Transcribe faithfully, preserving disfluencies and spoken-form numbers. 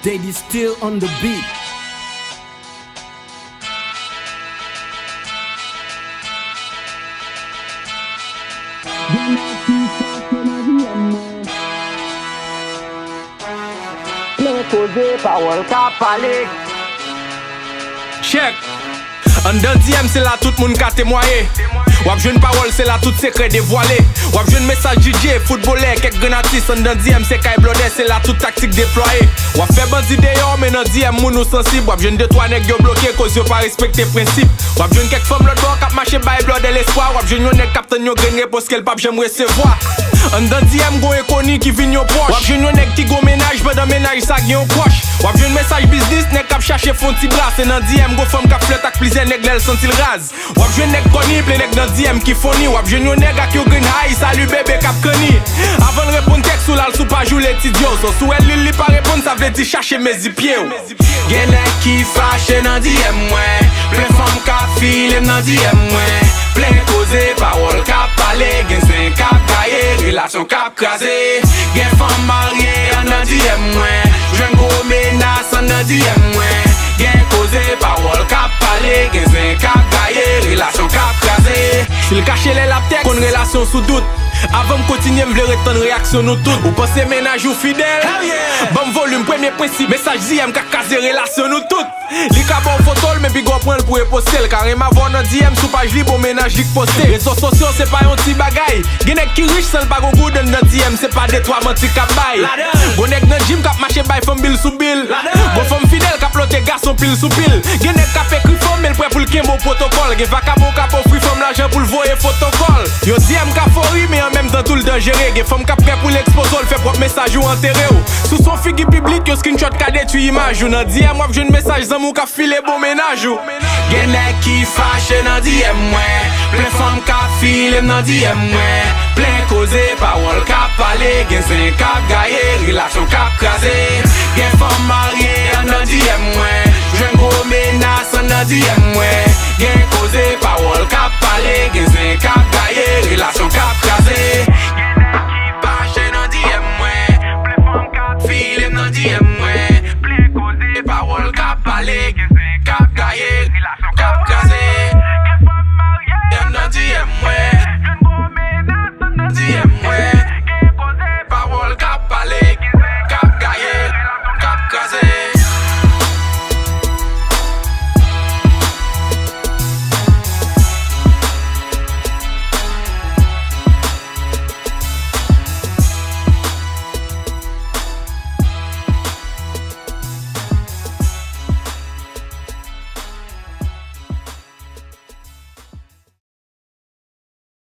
Daddy still on the beat. Plen koze, pawòl k ap pale. Check. Anndan D M se la tout moun ka temwaye. W ap jwenn pawòl, se la tout sekrè devwale. W ap jwenn mesaj D J, foutbolè, kèk grenn atis. Anndan D M se kay blòdè, se la tout taktik deplwaye. W ap fè bandi deyò, men nan D M moun ou sansib. W ap jwenn de twa nèg yo bloke, koz yo pa respekte prensip. W ap jwenn kèk fanm lòt bò k ap mache bay blòdè lespwa. W ap jwenn yon nèg k ap tann yon grenn repons ke l p ap janm resevwa. Anndan D M gon enkoni ki vin yon pwòch. W ap jwenn yon nèg ki gon mennaj pandan mennaj sa gen yon kwòch. W ap jwenn mesaj biznis, nèg k ap chache fè yon ti bra. Se nan D M gon fanm k ap flèt ak plizyè nèg lè l santi l raz. W ap jwenn nèg kòni, plen nèg nan D M ki funny. W ap jwenn yon nèg ak yon grenn hayi, salut bébé k ap kanni. Avan l reponn tèks ou, l al sou paj ou, l etidye w. So si w wè l li, li pa reponn, sa vle di chache mezi pye w. Gen nèg ki fache nan D M mwen. Plen fanm k ap file m nan D M mwen. Plen koze, pawòl k ap pale. Gen zen k ap gaye, relasyon k ap kraze. Gen fanm marye anndan D M mwen. Jwenn gwo menas anndan D M mwen. Gen koze, pawòl k ap pale. Gen zen k ap gaye, relasyon k ap kraze. Si l kache lè l ap tèks, konn relasyon sou dout. Avan m kontinye, m vle ret tann reyaksyon nou tout. Ou panse mennaj ou fidèl? Hell yeah! Ban m volim, premye prensip. Mesaj D M ka kraze relasyon nou tout. Li ka ba w foto l, men piga w pran l pou reposte l. Ka renmen avè w nan D M sou paj li, bon mennaj li k poste. Rezo sosyo se pa yon ti bagay. Gen nèg ki rich san l pa gon goud anndan D M, se pa de twa manti k ap bay. Gon nèg nan gym k ap mache bay fanm bil sou bil. Gon fanm fidèl k ap lote gason pil sou pil. Gen nèg k ap ekri fanm, men l prè pou l kenbe w pwotokòl. Gen vakabon k ap ofri fanm lajan pou l voye fotokòl. Yon D M ka fò wi, men an menm tan tou l danjere. Gen fanm k ap prè pou l ekspoze w, l fè pwòp mesaj ou antere w. Si w se yon figi piblik, yon screenshot ka detwi imaj ou. Nan D M w ap jwenn mesaj zanmi w k ap file bon mennaj ou. Gen nèg ki fache nan D M mwen. Plen fanm k ap file m nan D M mwen. Plen koze, pawòl k ap pale. Gen zen k ap gaye, relasyon k ap kraze. Gen fanm marye anndan D M mwen. Jwenn gwo menas anndan D M mwen. Gen koze, pawòl k ap pale. Gen zen k ap gaye, relasyon k ap